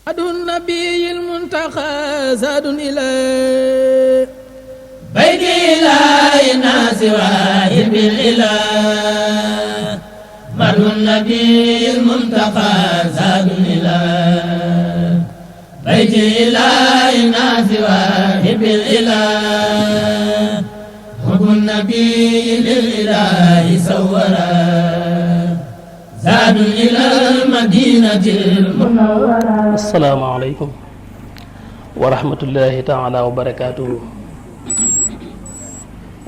أدو النبي المنتقى زاد إلى بيت إله الناس واهب الإله مدو النبي المنتقى زاد إلى بيت إله الناس واهب الإله حب النبي للإله سورا زاد إلى المدينة المنورة. السلام عليكم ورحمة الله تعالى وبركاته.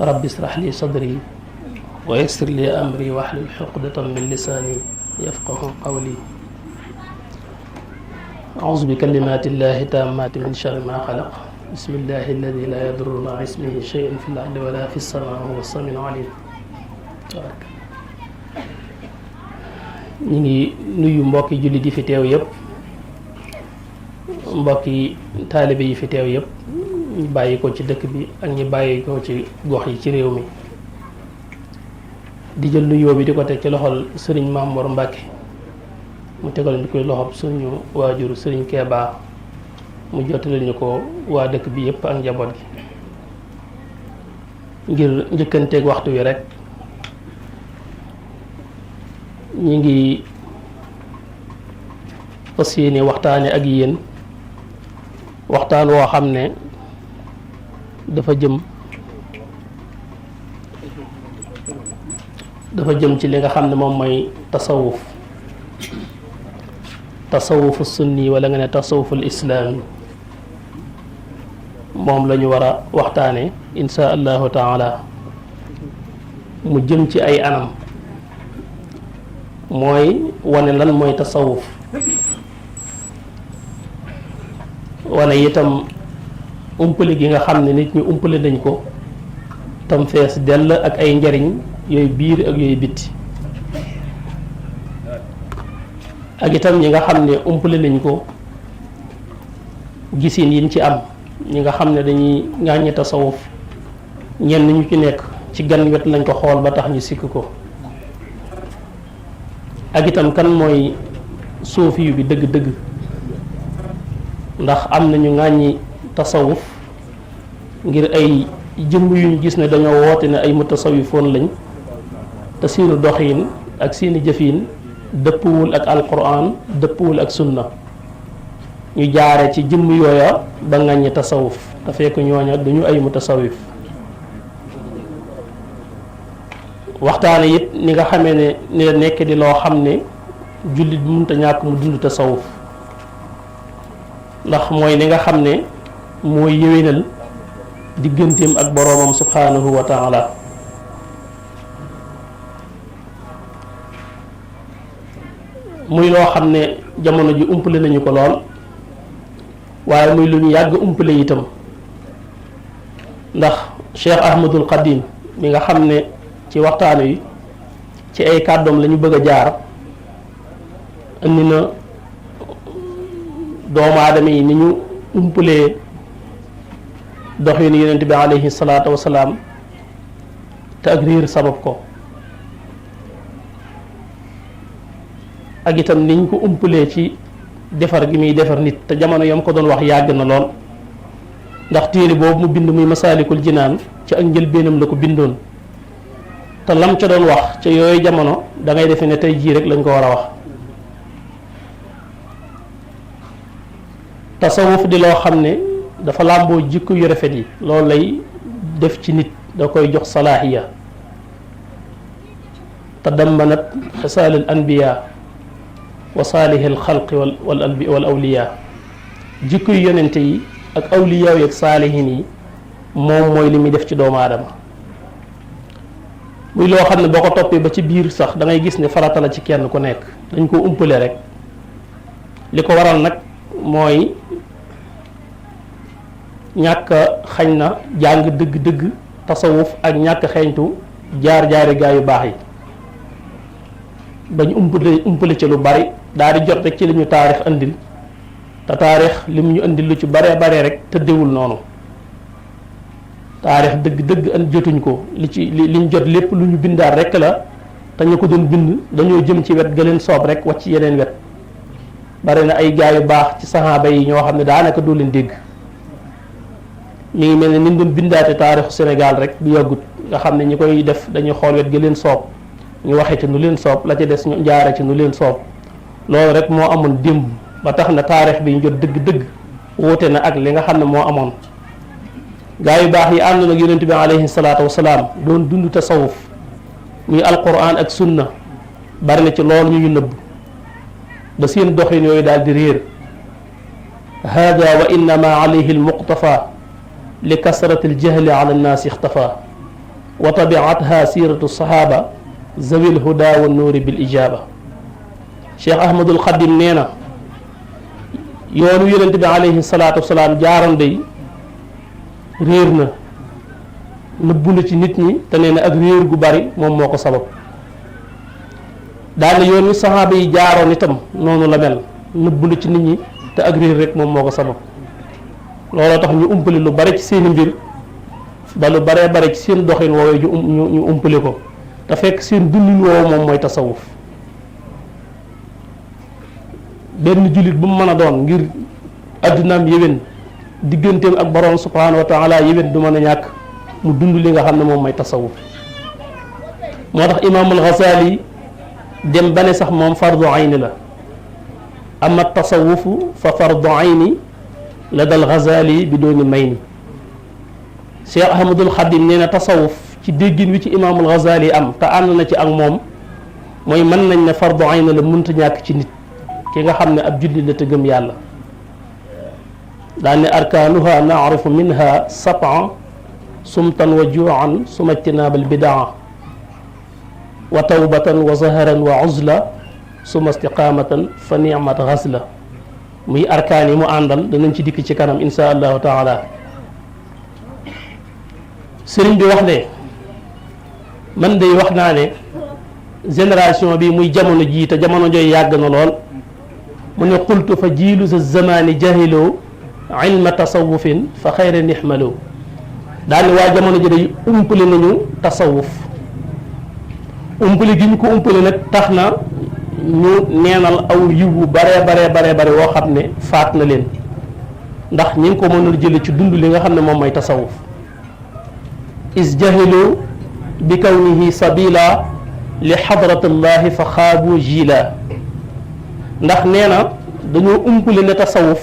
رب اشرح لي صدري ويسر لي أمري واحلل عقدة من لساني يفقه قولي. أعوذ بكلمات الله التامات من شر ما خلق. بسم الله الذي لا يضر مع اسمه شيء في الأرض ولا في السماء وهو السميع العليم. ñi ngi nuyu mbokki jullit yi fi teew yëpp, mbokki taalibe yi fi teew yëpp, ñu bàyyi ko ci dëkk bi ak ñi bàyyi ko ci gox yi ci réew mi. di jël nuyoo bi di ko teg ci loxol sëriñ Maam Mor Mbàkke mu tegal ñu koy loxob suñu waajur sëriñ Keeba mu jottali ñu ko waa dëkk bi yëpp ak njaboot gi. ngir njëkkanteeg waxtu wi rek ñi ngi fas yéene waxtaane ak yéen waxtaan woo xam ne dafa jëm ci li nga xam ne moom mooy tasawufu sunni wala nga ne tasawuful islaami. moom la ñu war a waxtaane insha allahu taala. mu jëm ci ay anam, mooy wane lan mooy tasawuf, wane itam umpale gi nga xam ne nit ñi umpale nañ ko tam fees dell ak ay njariñ yooyu biir ak yooyu bitti, ak itam ñi nga xam ne umpale nañ ko gisin yiñ ci am. ñi nga xam ne dañuy ŋàññi tasawuf ñenn ñu ci nekk ci gan wet lañ ko xool ba tax ñu sikk ko, ak itam kan mooy suufi bi dëgg-dëgg, ndax am nañu ŋàññi tasawuf ngir ay jëmm yu ñu gis ne dañoo woote ne ay mutasawifoon lañ te seenu doxiin ak seeni jëfiin dëppwul ak alquran dëppwul ak sunna. ñu jaare ci jëmm yooya ba ŋàññi tasawuf te fekk ñooña duñu ay mutasawif. waxtaane it ni nga xamee ne ni la nekk di loo xam ne jullit bi mënta ñàkk mu dund tasawuf, ndax mooy li nga xam ne mooy yéwénal digganteem ak boroomam subhanahu wa taala. muy loo xam ne jamono ji umpale nañu ko lool, waaye muy lu ñu yàgg umpale itam, ndax Cheikh Ahmadul Xadim mi nga xam ne ci waxtaan wi ci ay kàddoom la ñu bëgg a jaar, indi na doomu aadama yi ni ñu umpalee doxinu yonent bi alayhi salaatu wasalaam te ak réer sabab ko, ak itam ni ñu ko umpalee ci defar gi muy defar nit te jamono yam ko doon wax yàgg na lool, ndax téere boobu mu bind muy masaalikul jinaan ci ak njëlbeenam la ko bindoon, te lam ca doon wax ca yooyu jamono da ngay defe ne tey jii rek lañ ko war a wax. tasawuf di loo xam ne dafa làmboo jikko yu rafet yi, loolu lay def ci nit, da koy jox salaahiya. tadammanat xisaalil anbiya wa saalihil xalqi wal awliya. jikko yu yonente yi ak awliya yi ak saalihin yi moom mooy li muy def ci doomu aadama. muy loo xam ne boo ko toppee ba ci biir sax da ngay gis ne farata la ci kenn ku nekk, dañ ko umpale rek. li ko waral nag mooy ñàkk xañ na jàng dëgg-dëgg tasawuf ak ñàkk xeeñtu jaar-jaari gaa yu baax yi bañ umpale ci lu bari daal di jot rek ci li ñu taarix andil, te taarix lim ñu andil lu ci baree baree rek tëddewul noonu. taarix dëgg-dëgg an jotuñ ko, liñ jot lépp lu ñu bindaat rek la te ñu ko doon bind dañoo jëm ci wet ga leen soob rek wàcc yeneen wet. bari na ay gaay yu baax ci saxaaba yi ñoo xam ne daanaka doo leen dégg. mi ngi mel ne ni ñu doon bindaate taarixu Sénégal rek bu yàggut nga xam ne ñi koy def dañuy xool wet gi leen soob ñu waxee ci nu leen soob la ca des ñu jaare ci nu leen soob loolu rek moo amoon démb ba tax na taarix bi ñu jot dëgg-dëgg wuute na ak li nga xam ne moo amoon. gaa yu baax yi ànd nag yonent bi alayhi salaatu wasalaam doon dund tasawuf muy alquran ak sunna bari na ci loolu ñu nëbb ba seen doxin yooyu daal di réer. hada wa innama alayhi almuqtafa li kasrati aljahli ala annaasi ixtafa wa tabiatha siratu sahaba zawi lhuda wa nuuri bil ijaba. Cheikh Ahmadul Xadim nee na yoonu yonent bi alayhi salaatu wasalaam jaaram day réer na nëbbu na ci nit ñi te nee na ak réer gu bari moom moo ko sabab. daane yoon wi saxaaba yi jaaroon itam noonu la mel nëbbu na ci nit ñi te ak réer rek moom moo ko sabab. looloo tax ñu umpale lu bari ci seeni mbir ba lu baree bari ci seen doxin woowee ñu umpale ko te fekk seen dundin woowu moom mooy tasawuf. benn jullit bu mu mën a doon ngir addunaam yéwén digganteem ak borom subhanahu wa taala yéwén du mën a ñàkk mu dund li nga xam ne moom mooy tasawuf. moo tax imaamul Ghazali dem ba ne sax moom fardu ayni la ama tasawufu fa fardu ayni la dal Ghazali bi dooni may ni. Cheikh Ahmadul Xadim nee na tasawuf ci déggin wi ci imaamul Ghazali am te ànd na ci ak moom mooy mën nañ ne fardu ayni la mënta ñàkk ci nit ki nga xam ne ab jullit la te gëm yàlla. daan ne arkaanuha naarifu minha sab'a sumtan wa juu'an suma ijtinaabal bidaa wa tawbatan wa zaharan wa uzla suma istiqaamatan fa ni'mat ghazla. muy arkaan yi mu àndal danañ ci dikk ci kanam insha allahu taala. sëriñ bi wax ne man day wax naa ne génération bi muy jamono jii te jamono jooy yàgg na lool mu ne qultu fa jiilu sa zamaani jahiloo ilma tasawufin fa xayra nixmaloo. daane waa jamono ji day umpale nañu tasawuf umpale gi ñu ko umpale nag tax na ñu neenal aw yiwu bare bare woo xam ne faat na leen ndax ñi ngi ko mënul jële ci dund li nga xam ne moom mooy tasawuf. is jahilu bi kawnihi sabila li xadratillahi fa xaabu jila. ndax nee na dañoo umpale ne tasawuf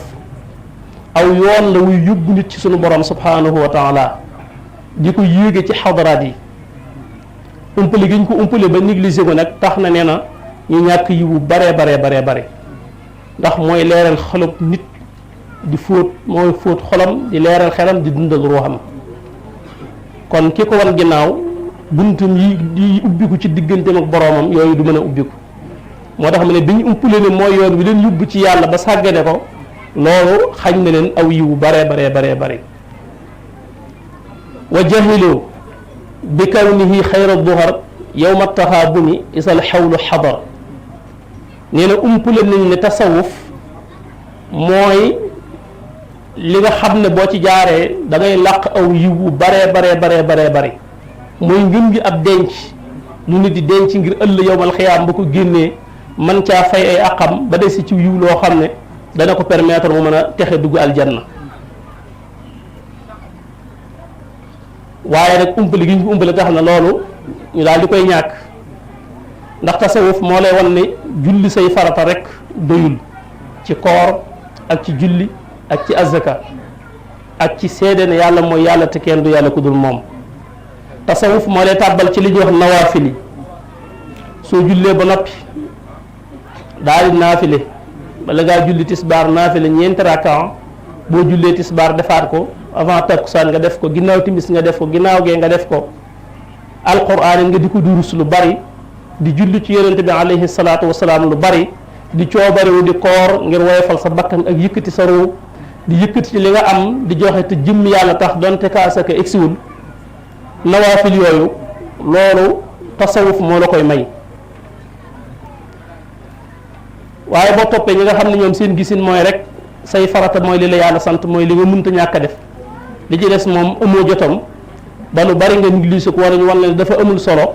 aw yoon la wuy yóbbu nit ci sunu borom subhanahu wa taala di ko yéege ci xadaraat yi. umpale gi ñu ko umpale ba négligé ko nag tax na nee na ñu ñàkk yiwu bare ndax mooy leeral xolub nit di fóot mooy fóot xolam di leeral xelam di dundal ruuxam. kon ki ko wan ginnaaw buntum yi di ubbiku ci digganteem ak boroomam yooyu du mën a ubbiku. moo tax mu ne bi ñu umpale ne mooy yoon wi leen yóbbu ci yàlla ba sàggane ko loolu xañ na leen aw yiwu bare wa jahilu bi kawnihi xayra duhar yowma taxaabuni isal xawlu xadar. nee na umpale nañ ne tasawuf mooy li nga xam ne boo ci jaaree da ngay làq aw yiwu bare mooy ngën gi ab denc lu nit di denc ngir ëll yowmal xiyaam ba ko génnee man caa fay ay aqam ba des ci yiw loo xam ne dana ko permettre mu mën a texe dugg aljanna. waaye nag umpale gi ñu ko umpale tax na loolu ñu daal di koy ñàkk ndax tasawuf moo lay wan ne julli say farata rek doyul ci koor ak ci julli ak ci azaka ak ci seede ne yàlla mooy yàlla te kenn du yàlla ku dul moom. tasawuf moo lay tàbbal ci li ñuy wax nawaafili soo jullee ba noppi daal di naafile bala ngaa julli tisbaar naafile 4 rakka boo jullee tisbaar defaat ko avant takkusaan nga def ko ginnaaw timis nga def ko ginnaaw gee nga def ko. alquran nga di ko durus lu bari di julli ci yonente bi alayhi salaatu wasalaam lu bari di coobarewu di koor ngir woyofal sa bakkan ak yëkkati sa ruu di yëkkati ci li nga am di joxe te jëmm yàlla tax donte kaasaka egsiwul. nawaafil yooyu loolu tasawuf moo la koy may. waaye boo toppee ñi nga xam ne ñoom seen gisin mooy rek say farata mooy li la yàlla sant mooy li nga mënta ñàkk a def li ci des moom amoo jotam ba lu bari nga négligé ko wala ñu wan ne dafa amul solo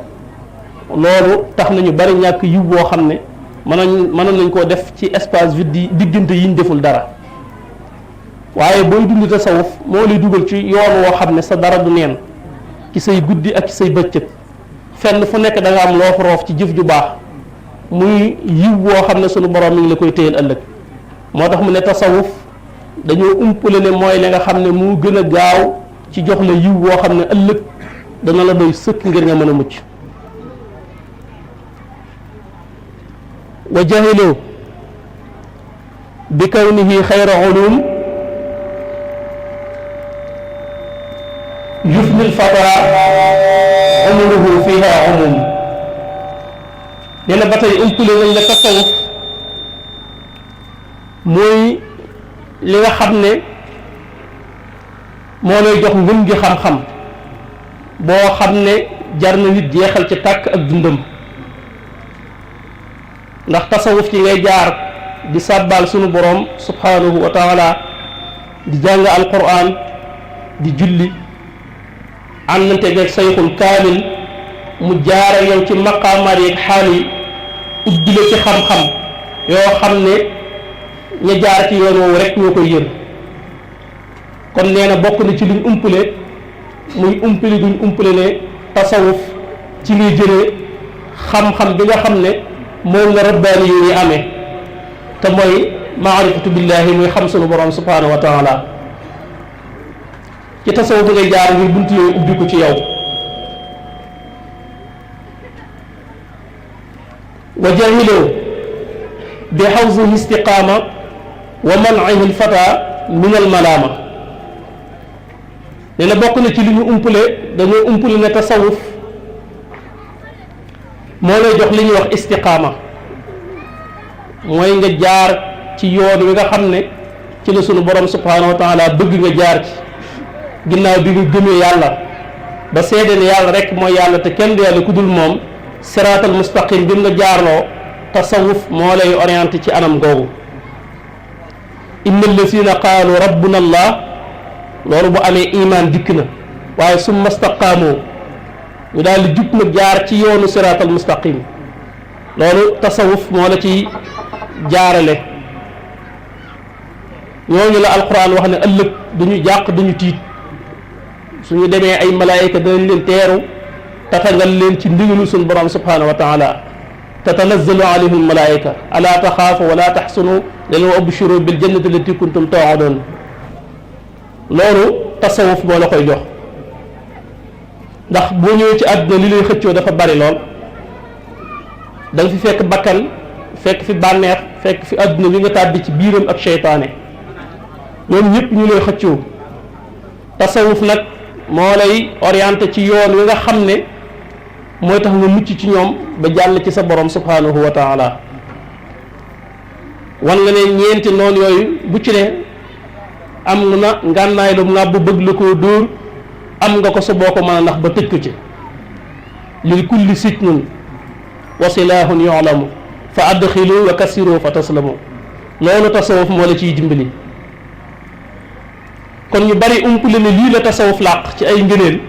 loolu tax nañu bari ñàkk yiw boo xam ne mënoon nañ koo def ci espace vide yi diggante yi ñu deful dara waaye booy dund tasawuf moo lay dugal ci yoon woo xam ne sa dara du neen ci say guddi ak ci say bëccëg fenn fu nekk da nga am loo fa roof ci jëf ju baax muy yiw woo xam ne sunu borom mi ngi la koy téyel ëllëg moo tax mu ne tasawuf dañoo umpale ne mooy li nga xam ne mu gën a gaaw ci jox la yiw woo xam ne ëllëg dana la doy sëkk ngir nga mën a mucc wa jahilu bi kawnihi xayra ulum yufni lfata umruhu fiha umum nee na ba tey umpale nañ la tasawuf mooy li nga xam ne moo lay jox ngën gi xam-xam boo xam ne jar na nit jeexal ci tàkk ak dundam ndax tasawuf ci ngay jaar di sàbbaal sunu borom subhanahu wa taala di jàng alquran di julli àndante geeg sayxul kaamil mu jaara yow ci maqaamaat yeeg xaal yi ubbi la ci xam-xam yoo xam ne ña jaar ci yoon woowu rek ñoo koy yër kon nee na bokk na ci luñ umpale muy umpale duñ umpale ne tasawuf ci ngay jëlee xam-xam bi nga xam ne moom nga rabbaani yi amee te mooy maarifatu billahi muy xam sunu borom subhanahu wa taala ci tasawuf ngay jaar ngir bunt yooyu ubbi ko ci yow wa jahiloo bi xawsihi istiqaama wa man'ihi alfata min almalaama nee na bokk na ci li ñu umpale dañoo umpale ne tasawuf moo lay jox li ñuy wax istiqaama mooy nga jaar ci yoon wi nga xam ne ci la sunu borom subhanahu wa taala bëgg nga jaar ci ginnaaw bi nga gëmee yàlla ba seede ne yàlla rek mooy yàlla te kenn du yàlla ku dul moom siraatal mustaqim bi nga jaarloo tasawuf moo lay orienté ci anam googu inna allazina qaalu rabbuna allah loolu bu amee iman dikk na waaye summa staqaamoo ñu daal di jub nag jaar ci yoonu siraatal mustaqim loolu tasawuf moo la ci jaarale ñooñu la alquran wax ne ëllëg duñu jàq duñu tiit suñu demee ay malaayika danañ leen teeru tatangal leen ci ndigalu suñu borom subhanahu wa taala tatanazzalu alayhim almalaayika ala taxaafu wala taxsunu leen wa abshiru bil jannati allati kuntum taw'adun loolu tasawuf moo la koy jox ndax boo ñëwee ci àdduna li lay xëccoo dafa bari lool da nga fi fekk bakkan fekk fi bànneex fekk fi àdduna bi nga tàbbi ci biiram ak seytaane ñoom ñëpp ñu lay xëccoo tasawuf nag moo lay orienté ci yoon wi nga xam ne mooy tax nga mucc ci ñoom ba jàll ci sa borom subhanahu wa taala wan nga ne ñeenti noonu yooyu bu ci ne am na ngànnaay lu ngàbb bëgg la koo dóor am nga ko sa boo ko mën a ndax ba tëj ko ci lil kulli sitnun wa silahun yu'lamu fa adxilu wa kassiru fa taslamu loolu tasawuf moo la ciy dimbali kon ñu bari umpale ne lii la tasawuf làq ci ay ngëneel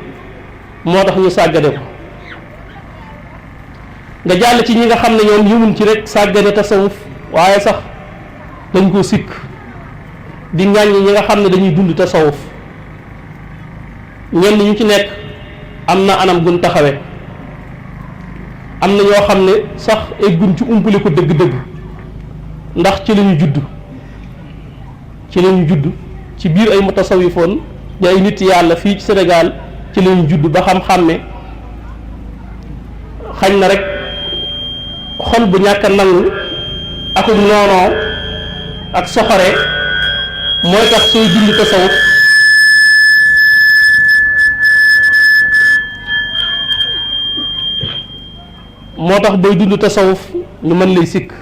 moo tax ñu sàggane ko nga jàll ci ñi nga xam ne ñoom yëmuñ ci rek sàggane tasawuf waaye sax dañ ko sikk di ŋàññi ñi nga xam ne dañuy dund tasawuf ñenn ñu ci nekk am na anam gun taxawe am na ñoo xam ne sax eggun ci umpale ko dëgg-dëgg ndax ci lañu judd ci biir ay mutasawifoon di ay nit yàlla fii ci Sénégal ci lañu judd ba xam-xàmme xañ na rek xol bu ñàkk a nangu akuk noonoo ak soxore mooy tax sooy dund tasawuf moo tax booy dund tasawuf ñu mën lay sikk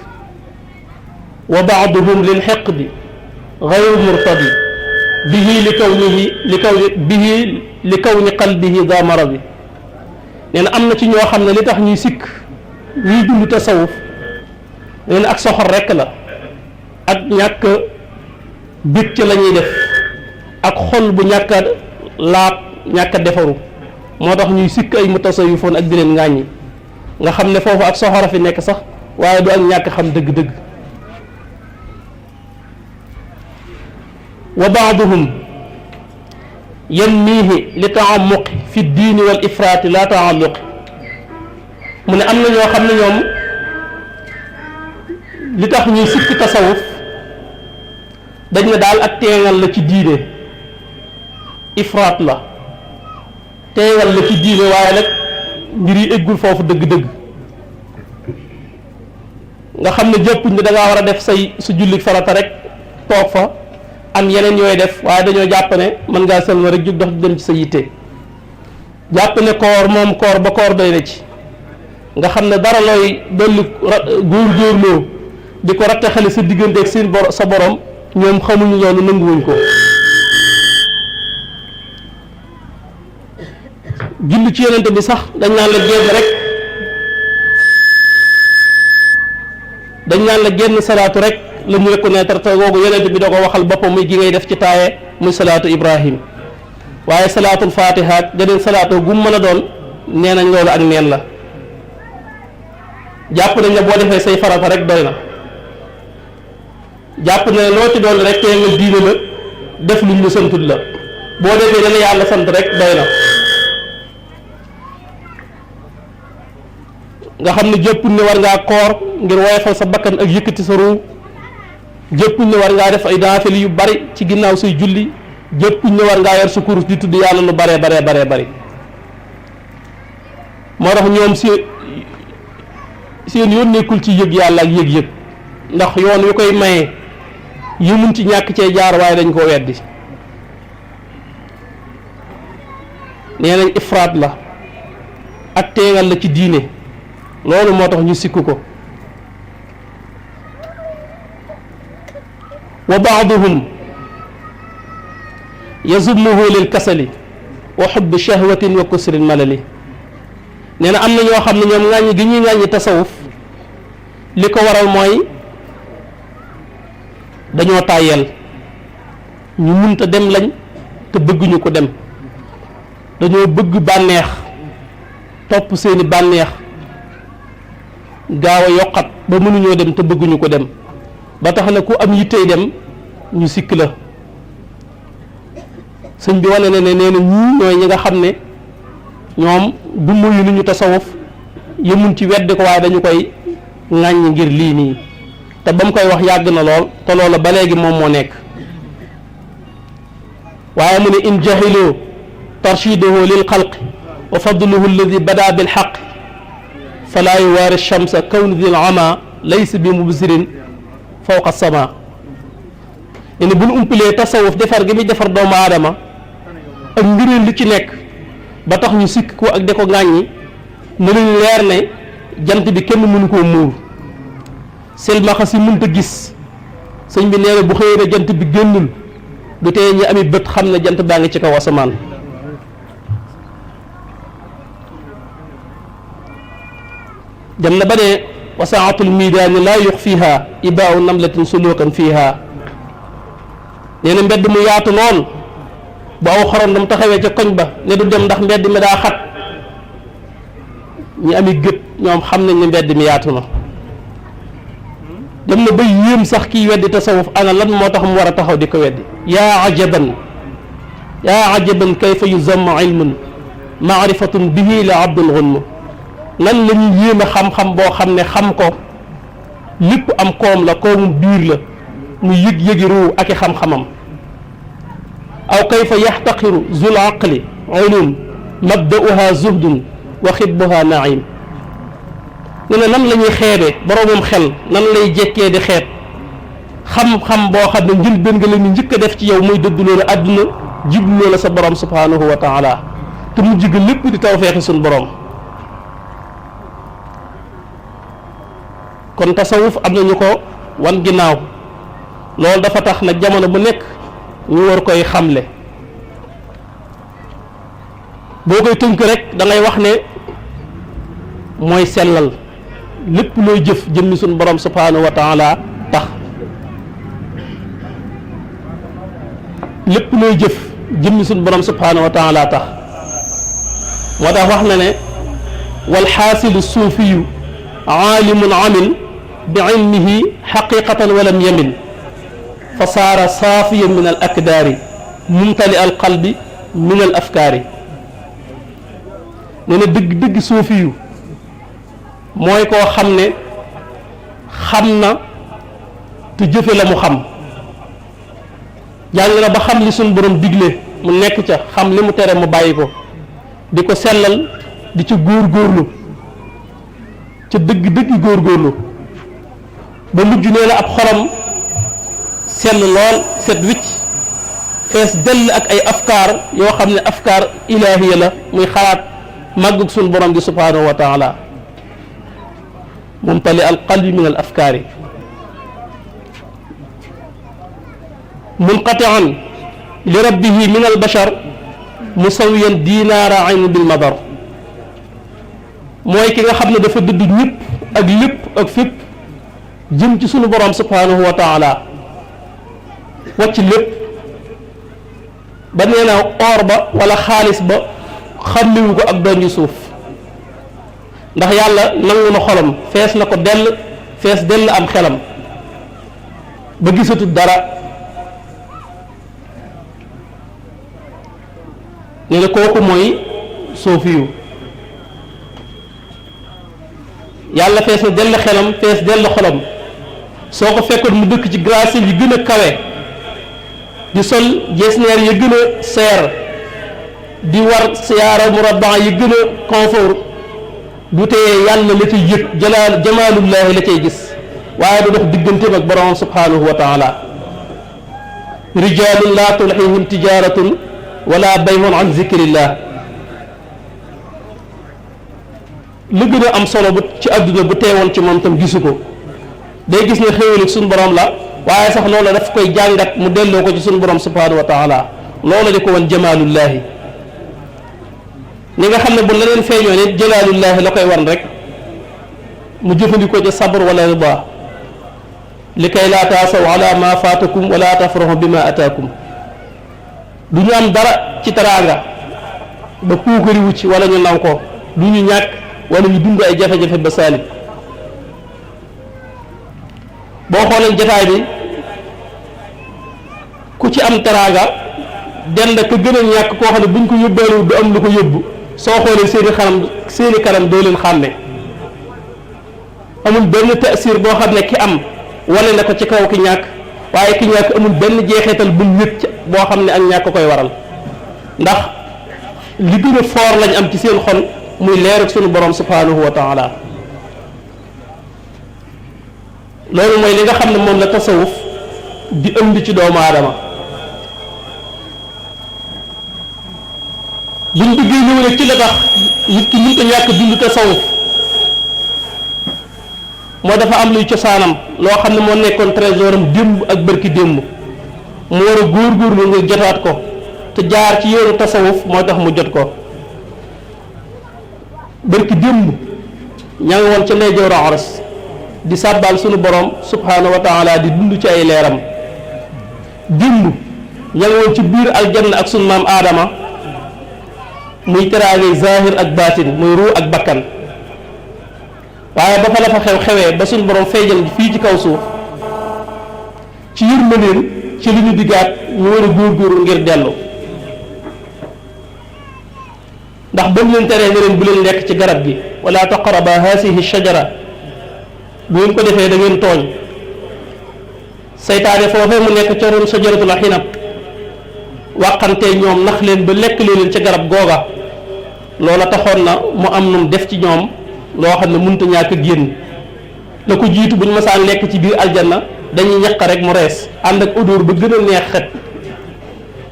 wa baaduhum lil xiqdi gayru murtadi bihi li kawni qalbihi daa maradi nee na am na ci ñoo xam ne li tax ñuy sikk ñuy dund tasawuf nee na ak soxor rekk la ak ñàkk bég ca la ñuy def ak xol bu ñàkk a laab ñàkk a defaru moo tax ñuy sikk ay mutasawifoon ak di leen ŋàññi nga xam ne foofu ak soxor a fi nekk sax waaye du ak ñàkk xam dëgg-dëgg. wa baaduhum yanmihi li taamuqi fi diini wal ifraati la taalluqi mu ne am na ñoo xam ne ñoom li tax ñuy sikki tasawuf dañ ne daal ak teengal la ci diine, ifraat la teengal la ci diine, waaye nag mbir yi eggul foofu dëgg-dëgg. nga xam ne jëppuñ ne da ngaa war a def su julli farata rek toog fa am yeneen yooy def, waaye dañoo jàpp ne mën ngaa sëlma rek jug dox dem ci sa yitte. jàpp ne koor moom koor ba koor doy na ci, nga xam ne dara looy dolli góor-góorloo di ko rattaxale sa digganteeg sa borom ñoom xamuñu loolu, nanguwuñ ko. julli ci yonente bi sax dañ naan la génn rek, dañ naan la génn salaatu rek la ñu reconnaître te googu yonente bi da ko waxal boppam muy gi ngay def ci taaye muy salaatu Ibrahim. waaye salaatul fatiha ak geneen salaatu gu mu mën a doon nee nañ loolu ak neen la. jàpp nañ ne boo defee say farata rek doy na, jàpp ne loo ci doon rek tee nga diine la, def luñ la santul la, boo defee dana yàlla sant rek doy na. nga xam ne jëppuñ ne war ngaa koor ngir woyofal sa bakkan ak yëkkati sa ruu, jëppuñ ne war ngaa def ay naafila yu bari ci ginnaaw say julli, jëppuñ ne war ngaa yor sa kurus di tudd yàlla lu baree bari. moo tax ñoom seen yoon nekkul ci yëg yàlla ak yëg-yëg, ndax yoon wi koy maye yëmuñ ci ñàkk cee jaar, waaye dañ koo weddi. nee nañ ifraat la ak teengal la ci diine, loolu moo tax ñu sikku ko. wa baaduhum yazummuhu lil kasali wa xubbi shahwatin wa kusrin malali. nee na am na ñoo xam ne ñoom ŋàññi gi ñuy ŋàññi tasawuf li ko waral mooy dañoo tàyyeel, ñu munta dem lañ te bëgguñu ko dem, dañoo bëgg bànneex, topp seeni bànneex, gaaw a yokkat ba mënuñoo dem te bëgguñu ko dem, ba tax na ku am yittey dem ñu sikk la. sëñ bi wane ne nee na ñii ñooy ñi nga xam ne ñoom du muyu ni ñu tasawuf yëmuñ ci weddi ko, waaye dañu koy ŋàññ ngir lii nii, te ba mu koy wax yàgg na lool, te loola ba léegi moom moo nekk. waaye mu ne in jahiloo tarshidahu lil xalqi wa fadluhu alladi bada bil xaq falaa yuwaari shamsa kawnu dil ama laysa bi mubsirin fawqa sama. ne bu ñu umpalee tasawuf defar gi muy defar doomu aadama ak ngëneel li ci nekk ba tax ñu sikk ko ak de ko ŋàññi, na leen leer ne jant bi kenn mënu koo muur, selmaxa si mënta gis. sëñ bi nee na bu xëyee ne jant bi génnul du tee ñi ami bët xam ne jant baa ngi ci kaw asamaan. dem na ba ne wasaatul miidaani laa yux fiiha ibaau namlatin sulukan fiiha. nee na mbedd mu yaatu lool bu aw xorondam taxawee ca koñ ba ne du dem ndax mbedd mi daa xat, ñi ami gët ñoom xam nañ ne mbedd mi yaatu na. dem na ba yéem sax kiy weddi tasawuf ana lan moo tax mu war a taxaw di ko weddi. yaa ajaban kayfa yuzammu ilmun maarifatun bihi la abdul gunm. lan la ñuy yéem a xam-xam boo xam ne xam ko lépp am koom la, koomum biir la, mu yëg-yëgi ruu ak i xam-xamam. aw kayfa yaxtaqiru zul aqli ulum mabda'uha zuhdun wa xibbuha naim. ne na nan la ñuy xeebe boroomam xel, nan lay jekkee di xeeb xam-xam boo xam ne njëlbéen nga leen njëkk a def ci yow muy dëdduloo la àdduna, jibloo la sa borom subhanahu wa taala, te mu jig lépp di tawfeexi suñ borom. kon tasawuf am na ñu ko wan ginnaaw, loolu dafa tax nag jamono bu nekk ñu war koy xamle. boo koy tënk rek da ngay wax ne mooy sellal lépp looy jëf jëmmi suñ borom subhanahu wa taala tax, lépp looy jëf jëmmi suñ borom subhanahu wa taala tax. moo tax wax na ne wal xaasilu suufiyu aalimun amil bi ilmihi xaqiqatan walam yamin fa saara saafiyan min al akdaari mumtali al qalbi min al afkaari. nee na dëgg suufiyu mooy koo xam ne xam na te jëfe la mu xam, jàng na ba xam li suñ borom digle mu nekk ca, xam li mu tere mu bàyyi ko, di ko sellal, di ci góorgóorlu ca dëgg góorgóorlu ba mujj nee na ab xolam sell lool, set wicc, fees dell ak ay afkaar yoo xam ne afkaar ilaahiya la, muy xalaat màggug suñ borom gi subhaanahu wa taala. mumtali al qalbi min al afkaari munqatian li rabbihi min al bashar musawiyan dinaara ayn bil madar. mooy ki nga xam ne dafa dëdd ñëpp ak lépp ak fépp jëm ci sunu borom subhanahu wa taala, wàcc lépp ba nee na or ba wala xaalis ba xàmmewu ko ak doon suuf, ndax yàlla nangu na xolam, fees na ko dell, fees dell am xelam ba gisatul dara. nee na kooku mooy soofiyu. yàlla fees na dell xelam, fees dell xolam. soo ko fekkoon mu dëkk ci glacier yi gën a kawe, di sol jesneer yi gën a seer, di war siyaara murabba yi gën a confort, du tee yàlla la cay yëg, jamaalullahi la cay gis, waaye du dox digganteem ak borom subhanahu wa taala. rijalun la tulhihim tijaratun wala bayhun an zikrillah. lu gën a am solo bu ci àdduna bu teewoon ci moom tam gisu ko, day gis ne xéewal ak suñu borom la, waaye sax loola daf koy jàngat mu delloo ko ci suñu borom subhanahu wa taala. loola di ko woon jamaalullahi. ñi nga xam ne bu la leen feeñoo ne jalaalullahi la koy wan rek, mu jëfandikoo ci sabr wala rida li kay laa taasaw ala ma faatakum wala tafrahu bima ataakum. du ñu am dara ci teraanga ba puukariwu ci wala ñu naw ko, du ñu ñàkk wala ñu dund ay jafe-jafe ba saalit. boo xoolee jataay bi ku ci am teraanga dend ka gën a ñàkk koo xam ne buñ ko yóbbaale du am lu ko yóbbu, soo xoolee seeni kanam doo leen xàmme. amul benn taasir boo xam ne ki am wane na ko ci kaw ki ñàkk, waaye ki ñàkk amul benn jeexeetal bu mu yëg boo xam ne ak ñàkk koy waral, ndax li gën a foor lañ am ci seen xol muy leer ak sunu borom subhanahu wa taala. loolu mooy li nga xam ne moom la tasawuf di ëmb ci doomu aadama. buñ bëggee ñëw nag ci la tax nit ki mënut a ñàkk dund tasawuf, moo dafa am luy cosaanam loo xam ne moo nekkoon trésoram démb ak bërki démb, mu war a góorgóorlu nga jotaat ko, te jaar ci yoonu tasawuf moo tax mu jot ko. bërki démb ña ngi woon ca ndeyjooru aras di sàbbaal sunu borom subhanahu wa taala, di dund ci ay leeram. démb ña ngi woon ci biir aljanna ak sunu maam aadama, muy teraangay zahir ak baatin, muy ruu ak bakkan. waaye ba fa la fa xewee ba suñu borom feeñal fii ci kaw suuf, ci yërmandeem ci li ñu diggaat ñu war a góorgóorlu ngir dellu. ndax ba mu leen teree ne leen bu leen lekk ci garab gi, wala taqraba haasihi shajara, bu ngeen ko defee da ngeen tooñ. saytaane foofee mu nekk ca roon sajaratul xinab, wàqantee ñoom nax leen ba lekk leen ca garab googa. loola taxoon na mu am num def ci ñoom loo xam ne mënut a ñàkk génn. la ko jiitu bu ñu masaan lekk ci biir aljanna dañuy ñaq rek mu rees, ànd ak odeur ba gën a neex xet.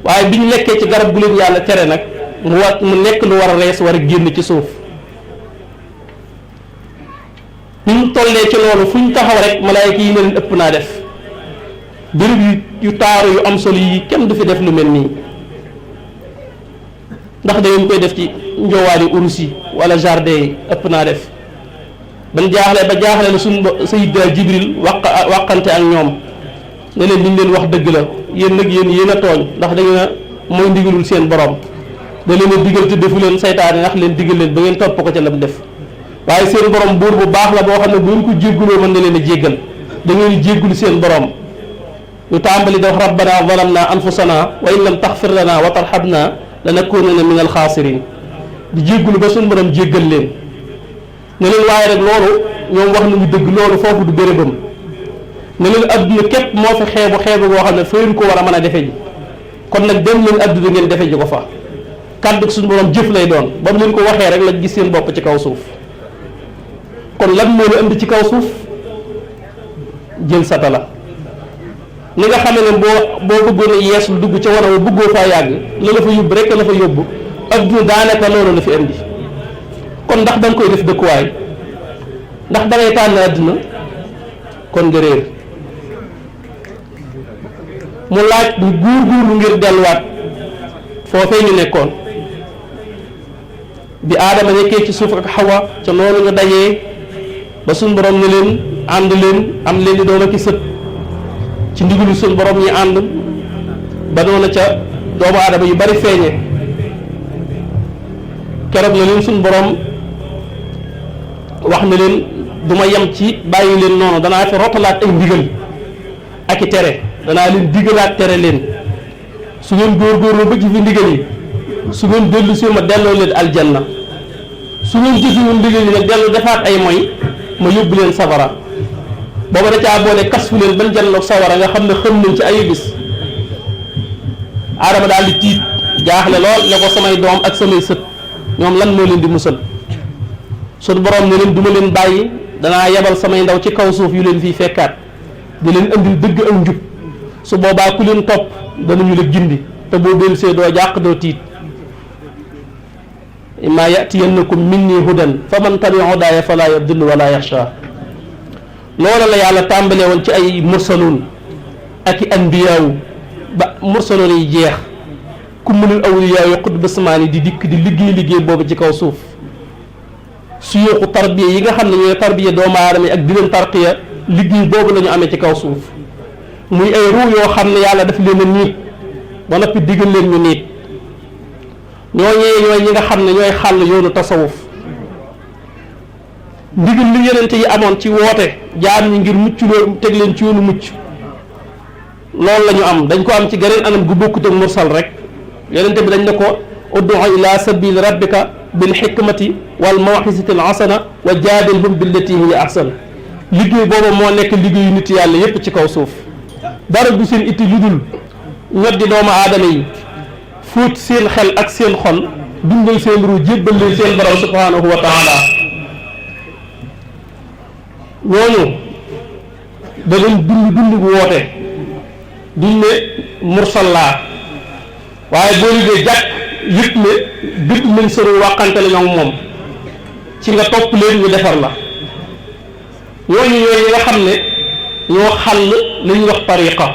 waaye bi ñu lekkee ci garab gu leen yàlla tere nag mu nekk lu war a rees, war a génn ci suuf. bu ñu tollee ci loolu fu ñu taxaw rek malaayka yi ne leen ëpp naa def. béréb yu taaru yu am solo yi kenn du fi def lu mel nii, ndax da ngeen koy def ci njowaani urus yi wala jardin yi, ëpp naa def. ban jaaxle ba jaaxle la suñu Sayyidina Jibril waqante ak ñoom ne leen liñ leen wax dëgg la, yéen nag yéen a tooñ, ndax da ngeen a mooy ndigalul seen borom. da leen a digal te defu leen, saytaane ndax leen digal leen ba ngeen topp ko ca lam def. waaye seen borom buur bu baax la boo xam ne bu ngeen ko jégguloo mën na leen a jéggal da ngeen jéggulu seen borom ñu tàmbali da wax rabbana zalamna anfusana wa in lam taxfir lana wa tarhamna lanakunanna min alxaasirin di jéggulu ba suñu borom jéggal leen ne leen waaye rek loolu ñoom wax nañu dëgg loolu foofu du bérébam ne leen adduna képp moo fi xeebu boo xam ne fayuñ ko war a mën a defe ji kon nag dem leen adduna ngeen defe ji ko fa kàddu suñu borom jëf lay doon ba mu leen ko waxee rek la gis seen bopp ci kaw suuf kon lan moo la indi ci kaw suuf jël satala ni nga xamee ne boo bëggoon a yees lu dugg ca war a bëggoo faa yàgg la la fa yóbbu rek la fa yóbbu adduna daanaka loolu la fi indi kon ndax da nga koy def dëkkuwaay ndax da ngay tànn adduna kon nga réer mu laaj ñu góorgóorlu ngir delluwaat foofee ñu nekkoon bi aadama nekkee ci suuf ak xawa ca noonu ñu dajee ba suñ borom ne leen ànd leen am leen di doom ak i sët ci ndigalu suñ borom ñi ànd ba noonu ca doomu aadama yu bari feeñe keroog na leen suñ borom wax na leen du ma yem ci bàyyi leen noonu danaa fi rotalaat ay ndigal ak i tere danaa leen digalaat tere leen su ngeen góorgóorlu ba ci fi ndigal yi su ngeen dellu si ma delloo leen aljanna su ngeen jëfewul ndigal yi nag dellu defaat ay moy ma yóbbu leen safara booba da caa boole kas fu leen ban janloog sawara nga xam ne xam nañ ci ayu bis aadama daal di tiit jaaxle lool ne ko samay doom ak samay sët ñoom lan moo leen di musal suñu borom ne leen du ma leen bàyyi danaa yebal samay ndaw ci kaw suuf yu leen fii fekkaat di leen andil dëgg ak njub su boobaa ku leen topp danañu la gindi te boo dellusee doo jàq doo tiit imma yatiyannakum minni hudan fa man tabi hudaaya fala yadillu wala yaxsha loola la yàlla tàmbalee woon ci ay mursaloon ak i anbiyaawu ba mursaloon yi jeex ku mënul awliyaayu xutb samaani di dikk di liggéey boobu ci kaw suuf suyuuxu tarbiya yi nga xam ne ñooy tarbiya doomu aadama yi ak di leen tarqiya liggéey boobu la ñu amee ci kaw suuf muy ay ruu yoo xam ne yàlla daf leen a niit ba noppi digal leen ñu niit ñooy ñi nga xam ne ñooy xàll yoonu tasawuf ndigal li yonente yi amoon ci woote jaam ñi ngir mucc loo teg leen ci yoonu mucc loolu la ñu am dañ ko am ci geneen anam gu bokkut ak mursal rek yonente bi dañ ne ko ud'u ila sabili rabbika bil hikmati wal maw'izati al hasana wa jaadilhum billati hiya ahsan liggéey boobu moo nekk liggéeyu nit yàlla yépp ci kaw suuf dara du seen itti lu dul ñoddi doomu aadama yi fóot seen xel ak seen xol dundal seen ru jébbal leen seen borom subhanahu wa taala ñooñu da leen dund gu woote duñ ne mursal laa waaye boo liggéey jàkk yëpp ne bépp nañ sëru wàqante la ñoom moom ci nga topp leen ñu defar la ñooñu ñooy ñi nga xam ne ñoo xàll li ñuy wax tariqa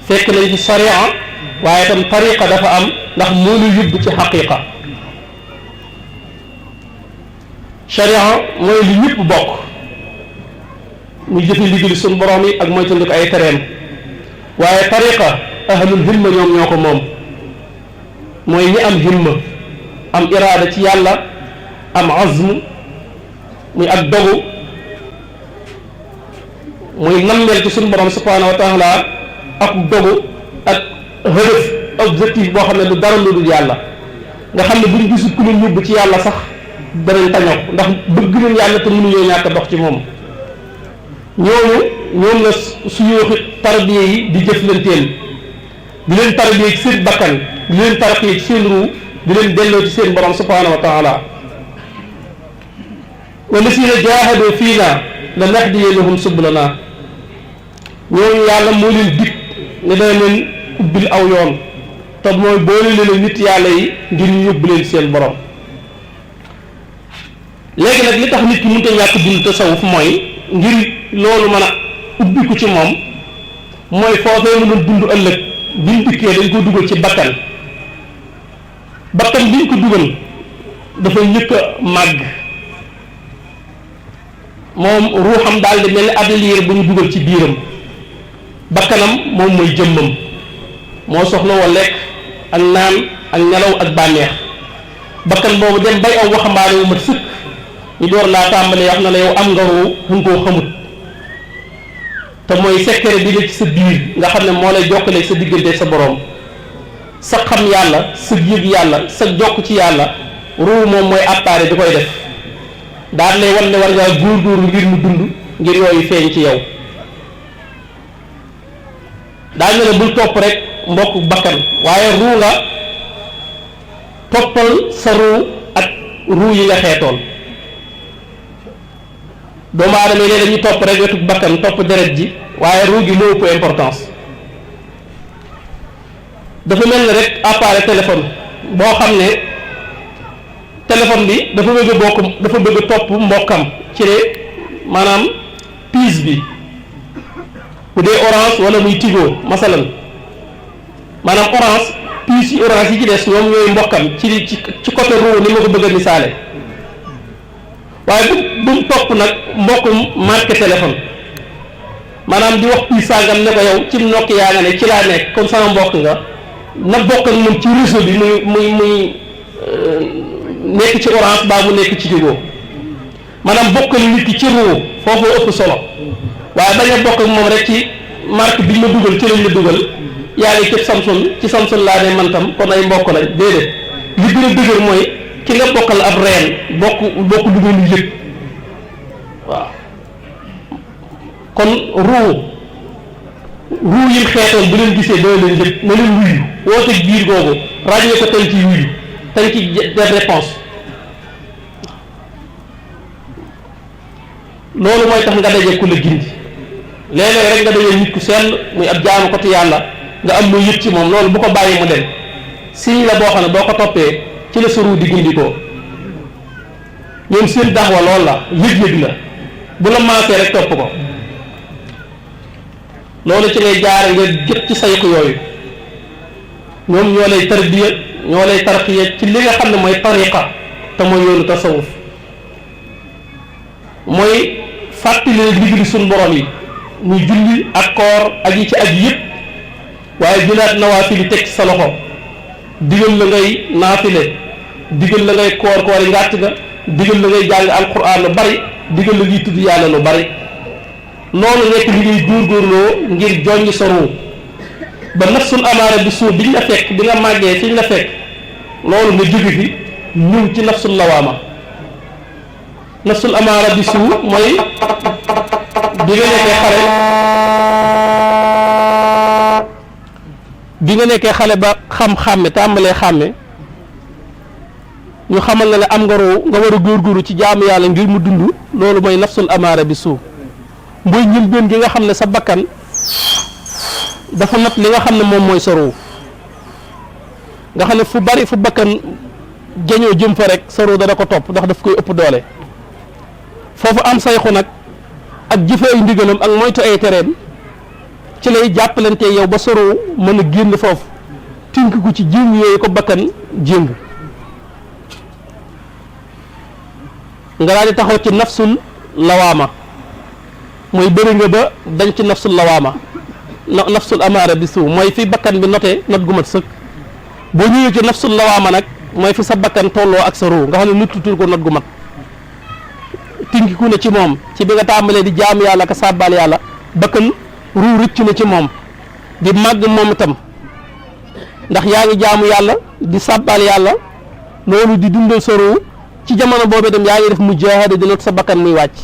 fekk nañ fi sariya waaye itam tariqa dafa am ndax moo ñu yóbbu ci xaqiqa sariya mooy li ñëpp bokk muy jëfe liggéey suñu borom yi ak mooy tënd ko ay tereem waaye tariqa ahlul himma ñoom ñoo ko moom mooy ñi am himma am iraada ci yàlla am azm muy ak dogu muy nammeel ci suñu borom subhanahu wa taala ak dogu ak hëdëf objectif boo xam ne du dara lu dul yàlla nga xam ne buñ gisul ku leen yóbbu ci yàlla sax danañ tañaw ndax bëgg leen yàlla te mënuñoo ñàkk dox ci moom ñoom la suyuuxi tarbiya yi di jëflanteel di leen tarbiya ci seen bakkan di leen tarbiya ci seen ruu di leen delloo ci seen borom subhanahu wa taala wallasina jaahadu fiina lanahdiyannahum subulana ñooñu yàlla moo leen dig ne dana leen ubbil aw yoon te mooy boole leen nit yàlla yi ngir ñu yóbbu leen seen borom léegi nag li tax nit ki mënut a ñàkk dund tasawuf mooy ngir loolu mën a ubbiku ci moom mooy foofee mu doon dund ëllëg biñ dikkee dañ ko dugal ci bakkan biñ ko dugal dafay njëkk a màgg moom ruuxam daal di mel ni ab liir bu ñu dugal ci biiram bakkanam moom mooy jëmmam moo soxla woo lekk ak naan ak nelaw ak bànneex bakkan boobu dem bay aw waxambaane wu mat sëkk ñu door laa tàmbalee wax na la yow am nga ruu nga koo xamut te mooy secret bi la ci sa biir nga xam ne moo lay jokkaleeg sa diggante sa borom sa xam yàlla sa yëg yàlla sa jokk ci yàlla ruu moom mooy appareil di koy def daal lay wan ne war ngaa góorgóorlu ngir mu dund ngir yooyu feeñ ci yow daañu ne bul topp rek mbokk bakkan waaye ruu nga toppal sa ruu ak ruu yi nga xeetoon doomu aadama yi ne dañuy topp rek wetu bakkan topp deret ji waaye ruu gi moo ëpp importance dafa mel ne rek appareil téléphone boo xam ne téléphone bi dafa bëgg a topp mbokkam ci ne maanaam piis bi bu dee orange wala muy tigo masalan maanaam orange piis yi orange yi ci des ñoom ñooy mbokkam ci côté ruu ni ma ko bëgg a misaale waaye bu mu topp nag mbokkum marque téléphone maanaam di wax piis sàngam ne ko yow ci nokki yaa nga ne ci laa nekk comme sama mbokk nga na bokk ak moom ci réseau bi muy nekk ci orange baa mu nekk ci tigo maanaam bokkal nit ki ci ruu foofu ëpp solo waaye bañ a bokk ak moom rek ci marque bi ma dugal ci lañ la dugal yaa ngi cëb Samsung ci Samsung laa ne man tam kon ay mbokk lañ déedéet li gën a dëgër mooy ki nga bokkal ab reen bokk lu ngeen yëg waaw kon ruu yim xeetoon bu leen gisee doo leen yëg na leen wuyu woote biir googu ràññee ko tañ ci wuyu tañ ci des réponse loolu mooy tax nga daje ku la gindi léeg-léeg rek nga daje nit ku sell muy ab jaamu ko ci yàlla nga am lu yëg ci moom loolu bu ko bàyyi mu dem signe la boo xam ne boo ko toppee ci la suru di gindikoo ñoom seen daxwa loolu la yëg-yëg la bu la maasee rek topp ko loolu ci ngay jaare nga jot ci sayku yooyu ñoom ñoo lay tarbiya ñoo lay tarqiya ci li nga xam ne mooy tariqa te mooy yoonu tasawuf mooy fàttali digli suñ borom yi muy julli ak koor ak yi ci aj yëpp waaye jëlaat nawaafili teg ci sa loxo digal la ngay naafile digal la ngay koor yi ngàtt ga digal la ngay jàng alquran lu bari digal la ngay tudd yàlla lu bari loolu nekk li ngay góorgóorloo ngir joññ sa ruu ba nafsul amaara bi suuf biñ la fekk bi nga màggee fiñ la fekk loolu nga jóge fi ñëw ci nafsul lawaama nafsul amaara bi suuf mooy bi nga nekkee xale ba xam-xàmme tàmbalee xàmme ñu xamal na ne am nga ruu nga war a góorgóorlu ci jaamu yàlla ngir mu dund loolu mooy nafsul amaara bi suuf mooy njëlbéen gi nga xam ne sa bakkan dafa nat li nga xam ne moom mooy sa ruu nga xam ne fu bari fu bakkan jañoo jëm fa rek sa ruu dana ko topp ndax daf koy ëpp doole foofu am sayxu nag ak jëfe ay ndigalam ak moytu ay tereem ci lay jàppalante yow ba sa ruu mën a génn foofu tink ko ci jéng yooyu ko bakkan jéng nga daal di taxaw ci nafsul lawaama mooy bëri nga ba dañ ci nafsul lawaama nafsul amaara bi suuf mooy fi bakkan bi noté not gu mat sëkk boo ñëwee ci nafsul lawaama nag mooy fi sa bakkan tolloo ak sa ruu nga xam ne nuttutul ko not gu mat tinkiku na ci moom ci bi nga tàmbalee di jaamu yàlla ka sàbbaal yàlla bakkan ruu rëcc na ci moom di màgg moom itam ndax yaa ngi jaamu yàlla di sàbbaal yàlla loolu di dundal sa ruu ci jamono boobu itam yaa ngi def mujaahada di not sa bakkan muy wàcc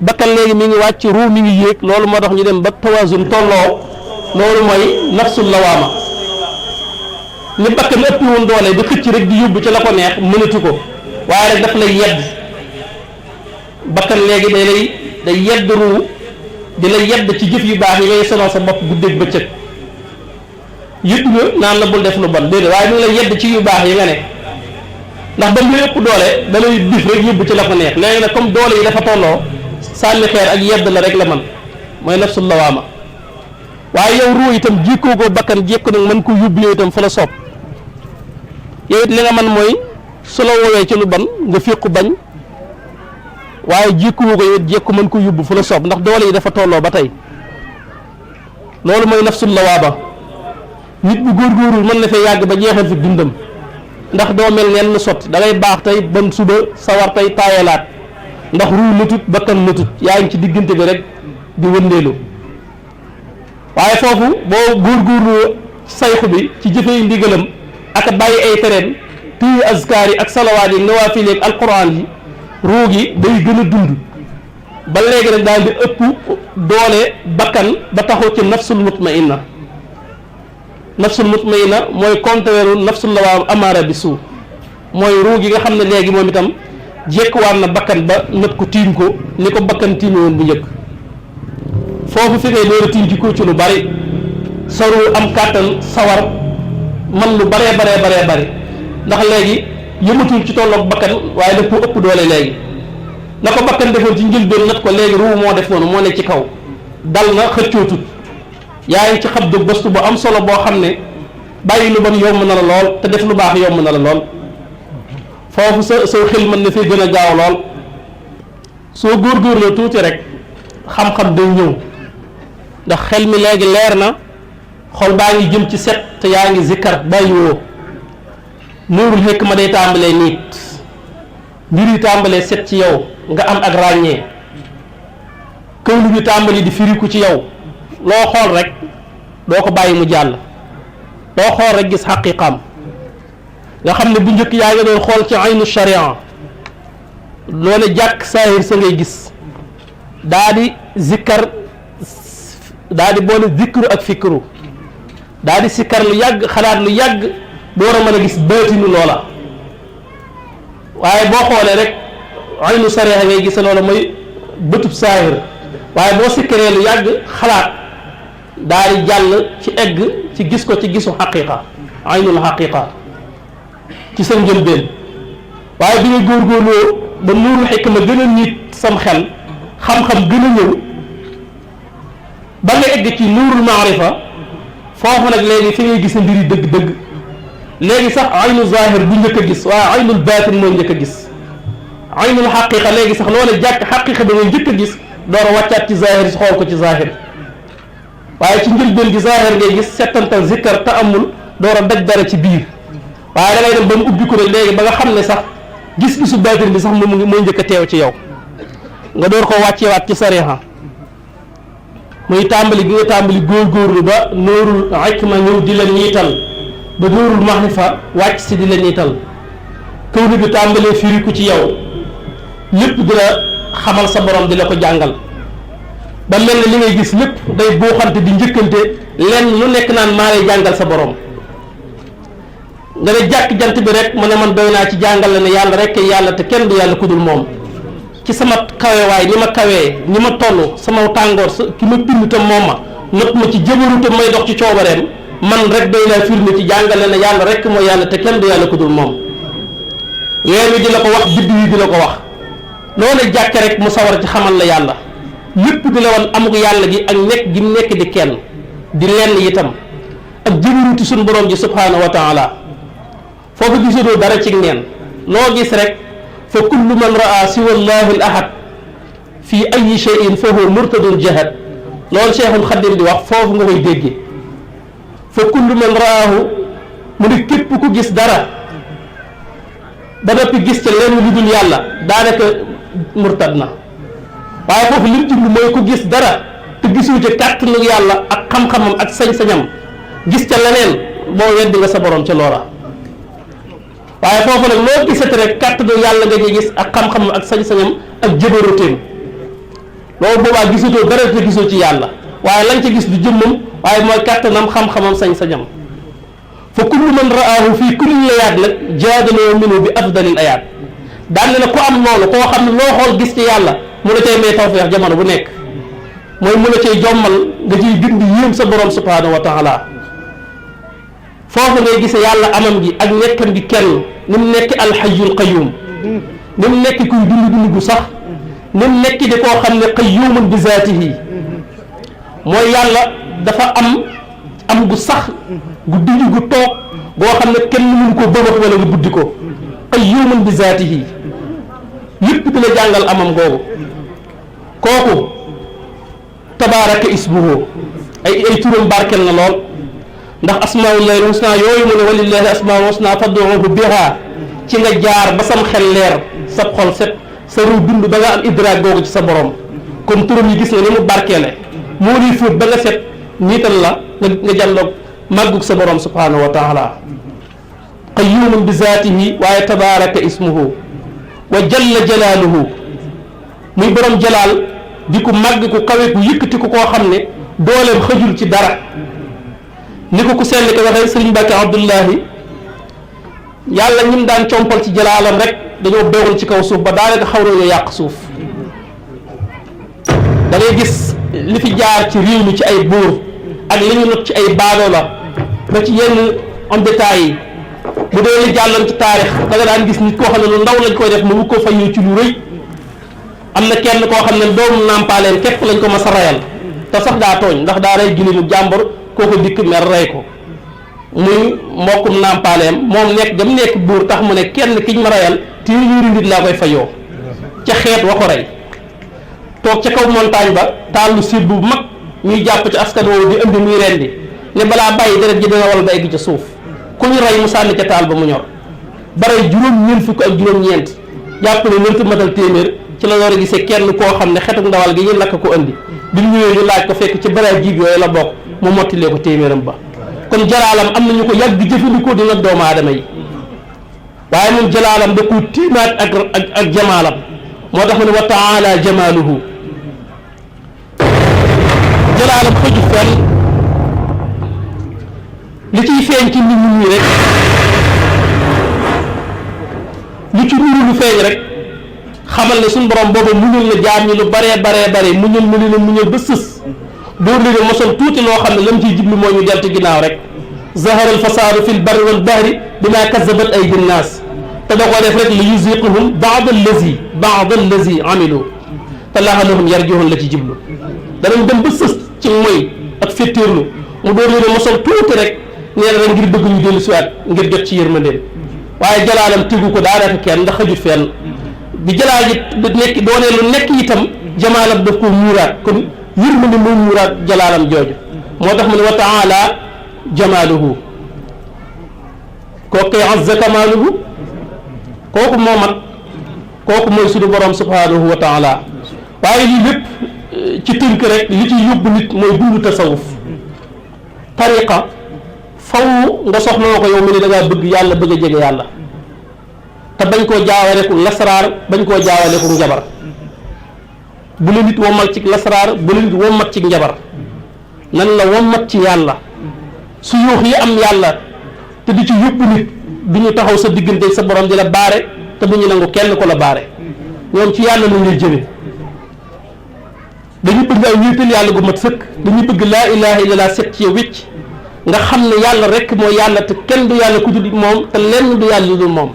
bakkan léegi mi ngi wàcc ruu mi ngi yéeg loolu moo tax ñu dem ba tawazun tolloo loolu mooy nafsul lawaama ni bakkan ëpp woon doole di xëcc rek di yóbbu ci la ko neex mënatu ko waaye rek daf lay yedd bakkan léegi day yedd ruu di la yedd ci jëf yu baax yi ngay sonal sa bopp guddeeg bëccëg yëpp nga naan la bul def lu bon déedéet waaye mu ngi lay yedd ci yu baax yi nga ne ndax ba muy ëpp doole da lay dif rek yóbbu ci la ko neex léegi nag comme doole yi dafa tolloo sànni xeer ak yedd la rek la man mooy nafsul lawaama waaye yow ruu itam jékkoo ko bakkan jékko nag mën ko yóbbu yow itam fa la soob yow it li nga man mooy su la woowee ci lu ban nga féqu bañ waaye jékkuwu ko yow it jékku mën ko yóbbu fu la soob ndax doole yi dafa tolloo ba tey loolu mooy nafsul lawaama nit bu góorgóorul mën na fee yàgg ba jeexal fi dundam ndax doo mel neen lu sotti da ngay baax tey ban suba sawar tey taayalaat ndax ruu nëtut bakkan nëtut yaa ngi ci diggante bi rek di wëndeelu waaye foofu boo góorgóorlu sayxu bi ci jëfee ndigalam ak bàyyi ay tereem téye azkaar yi ak salawaat yi nawaafil yi ak alquran yi ruu gi day gën a dund ba léegi rek daal di ëpp doole bakkan ba taxaw ci nafsul mutmainna nafsul mutmainna mooy contraire nafsul lawaam amaara bi suu mooy ruu gi nga xam ne léegi moom itam jékkuwaat na bakkan ba nët ko tiim ko ni ko bakkan tiime woon bu njëkk foofu fi ngay door a tiim ci ko ci lu bari saru am kàttan sawar man lu baree bari ndax léegi yëmatul ci tolloog bakkan waaye daf ko ëpp doole léegi na ko bakkan defoon ci njëlbéen nat ko léegi ruu moo def noonu moo ne ci kaw dal na xëccootut yaa ngi ci xab du bëstu bu am solo boo xam ne bàyyi lu bon yomb na la lool te def lu baax yomb na la lool foofu sa xel mën na fee gën a gaaw lool soo góorgóorloo tuuti rek xam-xam day ñëw ndax xel mi léegi leer na xol baa ngi jëm ci set te yaa ngi zikkar bàyyi woo nuurul xekk ma day tàmbalee niit mbir yi tàmbalee set ci yow nga am ak ràññee kaw lu ñu tàmbali di firiku ci yow loo xool rek doo ko bàyyi mu jàll loo xool rek gis xaqiqam nga xam ne bu njëkk yaa ngi doon xool ci aynu sharia loo ne jàkk saahir sa ngay gis daa di zikkar daa di boole zikru ak fikru daa di sikkar lu yàgg xalaat lu yàgg door a mën a gis baatinu loola waaye boo xoolee rek aynu sharia ngay gis loola mooy bëtub saahir waaye boo sikkaree lu yàgg xalaat daa di jàll ci egg ci gis ko ci gisu xaqiqa aynul xaqiqa ci sa njëlbeen waaye bi nga góorgóorloo ba nuurul xikma gën a nit sam xel xam-xam gën a ñëw ba nga egg ci nuurul maarifa foofu nag léegi fi ngay gis ne mbiri dëgg-dëgg léegi sax aynu zahir bu njëkk a gis waaye aynul baatin mooy njëkk a gis aynul xaqiqa léegi sax loola jàkk xaqiqa da ngay njëkk a gis door a wàccaat ci zahir si xool ko ci zahir waaye ci njëlbeen gi zahir ngay gis settantal zikkar te amul door a daj dara ci biir waaye da ngay dem ba mu ubbi ko rek léegi ba nga xam ne sax gis-gisu baatin bi sax mooy njëkk a teew ci yow nga door koo wàcceewaat ci sariha muy tàmbali gi nga tàmbali góorgóorlu ba nuurul hikma ñëw di la niital ba nuurul mahrifa wàcc si di la niital kaw ni bi tàmbalee firiku ci yow lépp di la xamal sa borom di la ko jàngal ba mel ne li ngay gis lépp day buuxante di njëkkante lenn lu nekk naan maa lay jàngal sa borom nga ne jàkk jant bi rek mu ne man doy naa ci jàngal la ne yàlla rek yàlla te kenn du yàlla ku dul moom ci sama kawewaay ni ma kawee ni ma toll sama tàngoor ki ma bind te moom ma not ma ci jëbaru te may dox ci coobareem man rek doy naa firnde ci jàngal la ne yàlla rek mooy yàlla te kenn du yàlla ku dul moom weer wi di la ko wax biddi wi di la ko wax loolu jàkke rek mu sawar ci xamal la yàlla lépp di la wan amuk yàlla gi ak nekk gi nekk di kenn di lenn itam ak jëbaruti suñu borom ji subhanahu wa taala foofu gisatoo dara ci neen loo gis rek fa kullu man raa siwa llahi al ahad fi ayi cheyin fa huwa murtadun jahad loolu cheikhul xadim di wax foofu nga koy déggee fa kullu man raahu mu ne képp ku gis dara ba noppi gis ca lenn lu dul yàlla daanaka murtad na waaye foofu li mu jublu mooy ku gis dara te gisu ca kàttanu yàlla ak xam-xamam ak sañ-sañam gis ca leneen boo weddi nga sa borom ca loola waaye foofu nag loo gisati rek kàttanu yàlla nga ci gis ak xam-xamam ak sañ-sañam ak jëbaruteem loolu boobaa gisutoo dara te gisoo ci yàlla waaye lañ ca gis du jëmmam waaye mooy kàttanam xam-xamam sañ-sañam fa kullu man raahu fii kulli layaat nag jaadaloo minu bi afdalil ayaat daan ne ku am loolu koo xam ne loo xool gis ci yàlla mu la cay may tawfeex jamono bu nekk mooy mu la cay jommal nga ciy gën di yéem sa borom subhanahu wa taala foofu ngay gise yàlla amam gi ak nekkam gi kenn ni mu nekk alxayyul qayyum ni mu nekk kuy dund gu sax ni mu nekk di koo xam ne qayyumun bi zaatihi mooy yàlla dafa am gu sax gu dijj gu toog boo xam ne kenn mënu ko bëgg wala nga buddi ko qayyumun bi zaatihi yëpp di la jàngal amam googu kooku tabaaraka ismuhu ay turam barkel na lool ndax asmaullahi husna yooyu mu ne walillahi asmaul husna fad'uhu biha ci nga jaar ba sam xel leer sa xol set sa ru dund ba nga am idraak googu ci sa borom kon turam yi gis nga ni mu barkeele moo lay fóot ba nga set niital la nga jàlloog màggug sa borom subhanahu wa taala qayyumun bi zaatihi waaye tabaraka ismuhu wa jalla jalaaluhu muy borom jalaal di ko màgg ku kawe ku yëkkati ko koo xam ne dooleem xëjul ci dara ni ko ku sell ko waxee sëriñ Mbàkke Abdullahi yàlla ñim daan compal ci jalaalam rek dañoo beewul ci kaw suuf ba daanaka xaw nañoo yàq suuf da ngay gis li fi jaar ci réew mi ci ay buur ak li ñu not ci ay baadoo la ba ci yenn homme d'état yi bu dee li jàlloon ci taarix da nga daan gis nit koo xam ne lu ndaw lañ koy def mu ko fayoo ci lu rëy am na kenn koo xam ne doomu nàmpaaleen képp lañ ko mas a rayal te sax daa tooñ ndax daa rey gilimu jàmbur kooku dikk mer rey ko muy mbokkum nàmpaaleem moom nekk jam nekk buur tax mu ne kenn kiñ ma rayal téeméeri nit laa koy fayoo ca xeet wa ko rey toog ca kaw montagne ba taalu siit bu mag ñuy jàpp ci askan woowu di indi muy rendi ne balaa bàyyi deret ji dina wal ba egg ca suuf ku ñu rey mu sànni ca taal ba mu ñor bare juróom-ñeent fukk ak juróom-ñeent jàpp ne mënta matal téeméer ci la door a gisee kenn koo xam ne xetuk ndawal gi ñu lakk ko indi bi mu ñëwee ñu laaj ko fekk ci bara jiib yooyu la bokk mu mottilee ko téeméeram ba kon jalaalam am nañu ko yàgg jëfandikoo dina doomu aadama yi waaye moom jalaalam da ko tiimaat ak jamaalam moo tax mu ne wa taala jamaaluhu jalaalam xëju fenn li ciy feeñ ci nit ñi rek lu ci nuru lu feeñ rek xamal ne suñu borom booba muñul na jaam ñi lu baree bare muñul mu leen muñul ba sës dóor li ne mosol tuuti loo xam ne lam ciy jiblu mooy ñu deltu ginnaaw rek zahara al fasaadu fi l barri wal bahri bima kazabat aydi nnaas te da koo def rek li yuziquhum baad allazi amilu te la'allahum yarji'un la ci jiblu danañ dem ba sës ci mooy ak féttéerlu mu dóor li ne mosol tuuti rek nee na rek ngir bëgg ñu dellu siwaat ngir jot ci yërmandeem waaye jalaalam tegu ko daanaka kenn ndax xajut fenn bi jalaal ji nekk doonee lu nekk itam jamaalam daf ko muuraat kon yërmande moo muuraat jalaalam jooju moo tax mu ne wa taala jamaaluhu kooku kay azza kamaaluhu kooku moo mat kooku mooy suñu borom subhanahu wa taala waaye lii lépp ci tënk rek li ci yóbbu nit mooy dundu tasawuf tariqa faw nga soxla ko yow mi ne da ngaa bëgg yàlla bëgg a jege yàlla te bañ koo jaawale ku lasaraar bañ koo jaawale ku njabar bu la nit wommat ci lasaraar bu la nit wommat ci njabar nan la wommat ci yàlla su yuux yi am yàlla te di ci yóbbu nit du ñu taxaw sa diggante sa borom di la baare te du ñu nangu kenn ko la baare ñoom ci yàlla la ñuy jëme dañu bëgg ay wéetal yàlla gu mat sëkk dañu bëgg laa ilaha illallah set ci wécc nga xam ne yàlla rek mooy yàlla te kenn du yàlla ku dul moom te lenn du yàlla lu dul moom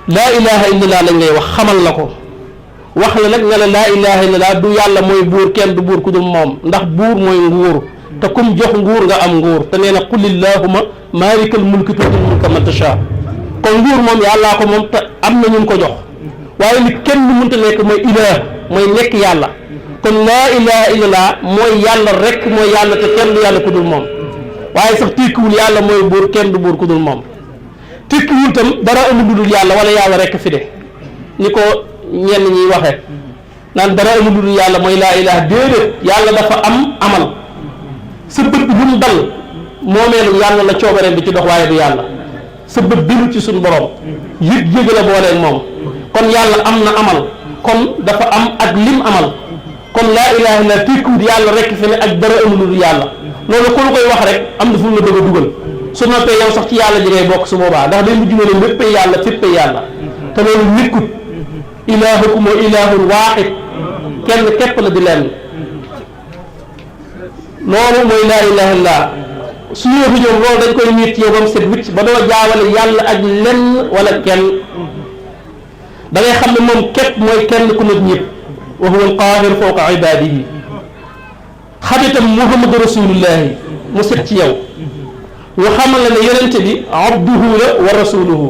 laa ilaha illallah lañ lay wax xamal la ko wax la nag nga la laa ilaha illallah du yàlla mooy buur kenn du buur ku dul moom ndax buur mooy nguur te kum jox nguur nga am nguur te nee na qul illahuma maalikal mulki tuutil mulka man tasha kon nguur moom yàllaa ko moom te am na ñu ko jox waaye li kenn lu mënta nekk mooy ilaah mooy nekk yàlla kon laa ilaha illallah mooy yàlla rek mooy yàlla te kenn du yàlla ku dul moom waaye sax tekkiwul yàlla mooy buur kenn du buur ku dul moom tekkiwul tam dara amul lu dul yàlla wala yàlla rek fi de ni ko ñenn ñiy waxee naan dara amul lu dul yàlla mooy laa ilaha déedéet yàlla dafa am amal sa bët bi bu mu dal moomeelu yàlla la coobareem bi ci dox waaye du yàlla sa bët bilu ci suñu borom yëg la booleeg moom kon yàlla am na amal kon dafa am ak lim amal kon laa ilaha illa tekkiwul yàlla rek fi ne ak dara amul lu dul yàlla loolu ku lu koy wax rek am na fu mu la bëgg a dugal su noppee yow sax ci yàlla ji ngay bokk su boobaa ndax day mujj ne ne léppay yàlla féppay yàlla te loolu nekkut ilaahukum ilaahun waaxid kenn képp la di lenn loolu mooy laa ilaha illa su yéexu ñoom loolu dañ koy miit ci yow ba mu set wicc ba doo jaawale yàlla ak lenn wala kenn da ngay xam ne moom képp mooy kenn ku nit ñëpp wa huwa alqaahir fawqa ibaadihi xam itam muhammadu rasulullahi mu set ci yow ñu xamal la ne yonente bi abduhu la wa rasuluhu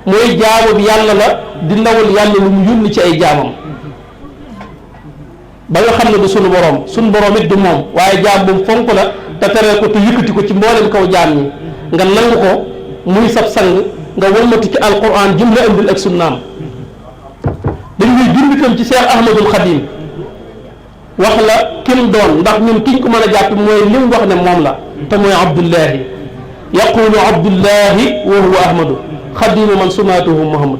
mooy jaamu bi yàlla la di ndawal yàlla lu mu yónni ci ay jaamam ba nga xam ne du sunu borom it du moom waaye jaam bu mu fonk la te tere ko te yëkkati ko ci mboolem kaw jaam ñi nga nangu ko muy sab sang nga walmatu ci alquran jum la andil ak sunnaam. dañ koy bind itam ci Cheikh Ahmadul Khadim wax la kim doon ndax ñun kiñ ko mën a jàpp mooy li mu wax ne moom la te mooy Abdullahi yaqulu Abdullahi wa huwa Ahmadu xadimu man sumaatuhu Muhammad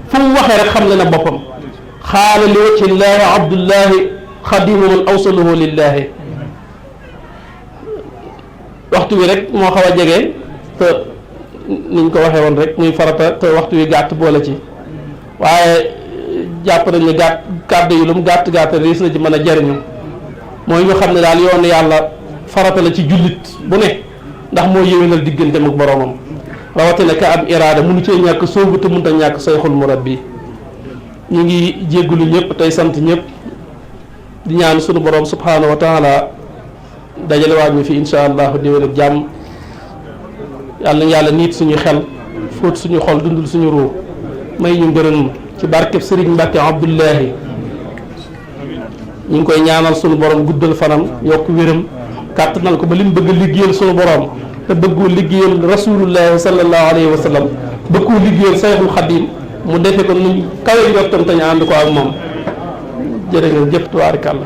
fu mu waxee rek xam le na boppam xaala li wajhi llaahi Abdullahi xadimu man awsaluhu lillahi. waxtu wi rek moo xaw a jege te niñ ko waxee woon rek muy farata te waxtu wi gàtt boole ci waaye jàpp nañ ne kàddu yi lu mu gàtt gàtt riis na ci mën a jariñu mooy ñu xam ne daal yoonu yàlla farata la ci jullit bu ne ndax moo yéwénal digganteem ak boroomam rawatina ka am iraada mënu cee ñàkk soobu te mënta ñàkk sayxul murabbi. ñu ngi jéggulu ñëpp tey sant ñëpp di ñaan sunu borom subhaanahu wa taala dajalewaat ñu fi insha allahu déwén ak jàmm yàlla yàlla niit suñu xel fóot suñu xol dundul suñu ruu may ñu ngërëm ci barkeb Sëriñ Mbàkke Abdullahi. ñu ngi koy ñaanal sunu borom guddal fanam yokk wéram kàttanal ko ba li mu bëgg a liggéeyal sunu borom te bëggoo liggéeyal rasulullahi sallallahu alayhi wa sallam bëggoo liggéeyal sayxul xadim mu defe ko nu kawe njortam te ñu ànd ko ak moom jërë ngeen jëf tubaarikàlla.